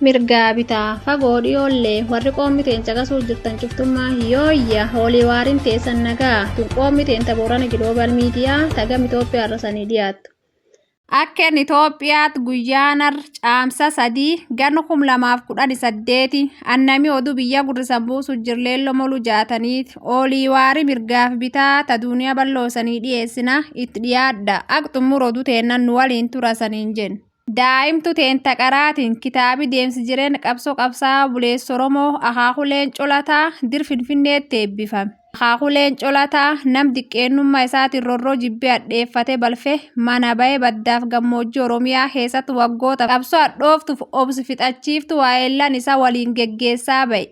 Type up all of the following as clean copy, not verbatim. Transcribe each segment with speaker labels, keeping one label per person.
Speaker 1: Mirgaa bitaa, fagoo dhiyoollee warri qoommi teen caqasuu jirtan cuftummaa yooyya hoolii waariin teessan nagaa tun qoommi teen ta Boorana Giloobal Miidiyaa tagam Itoophiyaa irra sanii dhiyaattu. Akkeen Itoophiyaatti guyyaanar caamsa 3 gan 2018 annami oduu biyya gurrisan buusu jirleello molu jaataniiti oolii waari mirgaaf bitaa ta duuniyaa bal'oo sanii dhiyeessina itti dhiyaadha ak xumur oduu teennan nu waliin tura saniin jenna. Daa'imtu teenta qaraatiin kitaabi deemsi jireenya qabsoo qabsaa'aa buleessa Oromoo Akaakuu Leencoo Lataa dir Finfinneetti eebbifame. Akaakuu Leencoo Lataa nam diqqeennummaa isaatiin rorroo jibbee hadheeffate balfe mana ba'ee baddaaf gammoojjii Oromiyaa keessatti waggoota qabsoo hadhooftuuf obsi fixachiiftu waa'ellan isaa waliin geggeessaa ba'e.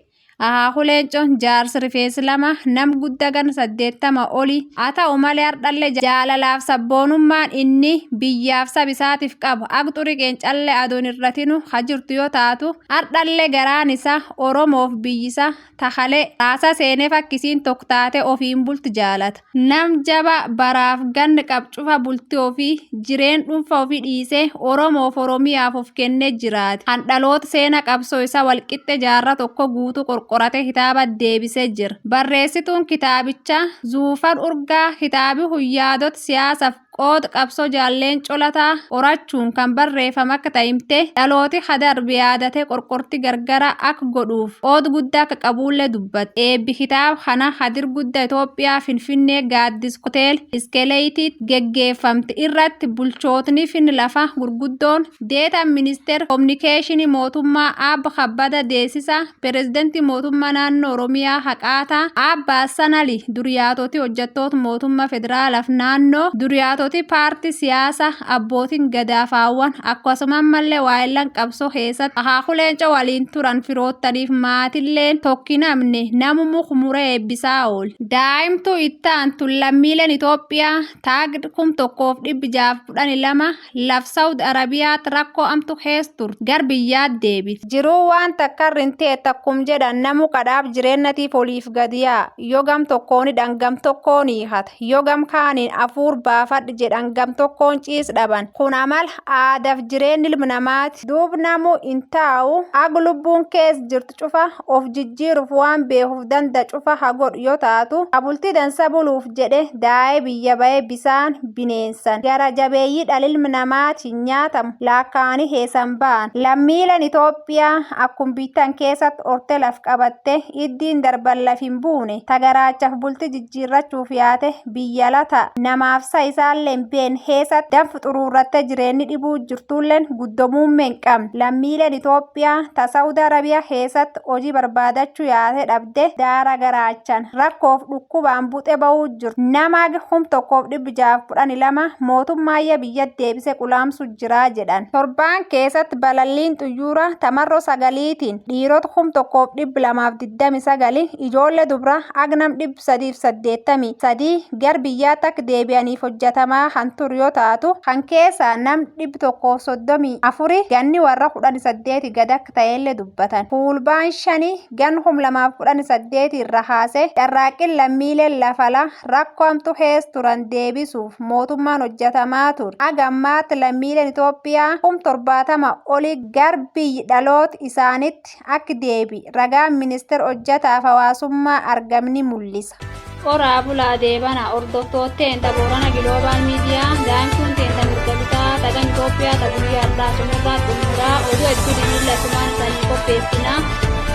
Speaker 1: Akaakuu Leencoon jaarsi rifeensi lama nam gudda gan 80 oli. Haa ta'u malee hardhalle jaalalaaf sabboonummaan inni biyyaaf sab isaatiif qabu ag xurii qeencalle adoon irratinu ha jirtu yoo taatu hardhalle garaan isaa Oromoof biyyisa takale raasa seenee fakkisiin tokk taate ofiin bulti jaalata. Nam jaba baraaf gann qab cufa bulti ofii jireen dhunfa ofii dhiisee Oromoof Oromiyaaf of kenne jiraate. Kan dhaloota seena qabsoo isa walqixxe jaarra tokko guutuu qorqorate kitaaba deebise jira. Barreessituun kitaabicha Zuufan Urgaa kitaabi kun yaadota siyaasaf qooda qabsoo Jaal Leencoo Lataa qorachuun kan barreeffame akka ta'e himte, dhalooti ka darbe yaadatee qorqorti gargara akka godhuuf qooda guddaa akka qabuullee dubbatte. Eebbi kitaaba kana Hadir Gudda Itoophiyaa Finfinnee Gaaddis Hotel Iskeleeytiitti geggeeffamte irratti bulchootni fin lafa gurguddoon Deetaan Ministeera Kominikeeshinii Mootummaa Aab Kabbada Deessisaa, Pireezidantii Mootummaa Naannoo Oromiyaa Haqaataa Aab Baassan Ali, duriyaatoti hojjettoota mootummaa federaalaaf naannoo, duriyaatoti paartii siyaasaa, abbootiin gadaaf haawwan, akkasuma ammallee waa'ellan qabsoo keessatti akaakuu leenca waliin turan firoottaniif maatilleen tokkinamne namu muk muree eebbisaa oole. Daa'imtuu ittaantu lammiileen Itoophiyaa taagd 1612 laf Saud Arabiyaat rakkoo amtu kees turte gar biyyaat deebite. Jiruu waan takka irra hin teet akkum jedhan namu qadhaaf jireennatiif oliif gad yaa'a. Yo gam tokkoon hidhan gam tokkoon hiikhata. Yo gam kaaniin afuur baafadh jedhan gam tokkoon ciis dhaban. Kun amala, aadaf jireenni ilm namaati. Duub namu hin taa'u ag lubbuun kees jirtu cufa of jijjiiruuf waan beekuuf danda cufa ha godhu yo taatu, ha bulti dansa buluuf jedhe daa'e biyya bahe bisaan bineensan gara jabeeyyii dhal ilm namaatiin nyaatamu laakkaa'anii heesan ba'an. Lammiileen Itoophiyaa akkum biittan keessatti orte laf qabatte iddiin darban laf hin buune ta garaachaf bulti jijjiirrachuuf yaate biyya lata namaaf sa isaallee hin beenne heesatti danfu xuruurratte jireenni dhibuu jirtuulleen guddo muummee hin qabne. Lammiileen Itoophiyaa ta Saudi Arabiyaa heesatti hojii barbaadachuu yaate dhabde daara garaachan rakkoof dhukkubaan buxe ba'uu jirtu. Nama haga 1612 mootummaayya biyyatti deebise qulaamsu jira jedhan. Torbaan keessatti balalliin xuyyuura tamarroo sagaliitiin dhiirota 1229 ijoollee dubra ag nam 383 gar biyyaatti akka deebi'aniif hojjetamaa kan turu yoo taatu kan keessaa nam 134 ganni warra 18 gad akka ta'ellee dubbatan. Fuulbaan shanii gan 2018 irra kaasee carraaqqiin lammiileen lafala rakkoo hamtu keessa turan deebisuuf mootummaan hojjetamaa ture. Haga ammaatti lammiileen Itoophiyaa 70,000 oli gar biyyi dhaloota isaanitti akka deebi ragaan ministeera hojjetaaf hawaasummaa argamni mul'isa. Qoraa bulaa deebana hordoftootteen ta Boorana Giloobaal Miidiyaa daa'imtuun teenta mirga bitaa tagam Itoophiyaa ta guyyaa har'aa sumurraa xumuraa oduu hedduu dimiilla sumaan isanii qopheessina.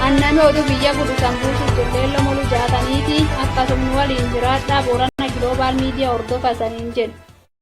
Speaker 1: Annami oduu biyya gudhu san buusuuf jirleello molu jaataniiti akkasumnu waliin jiraadhaa Boorana Giloobaal Miidiyaa hordofa isaniin jedhu.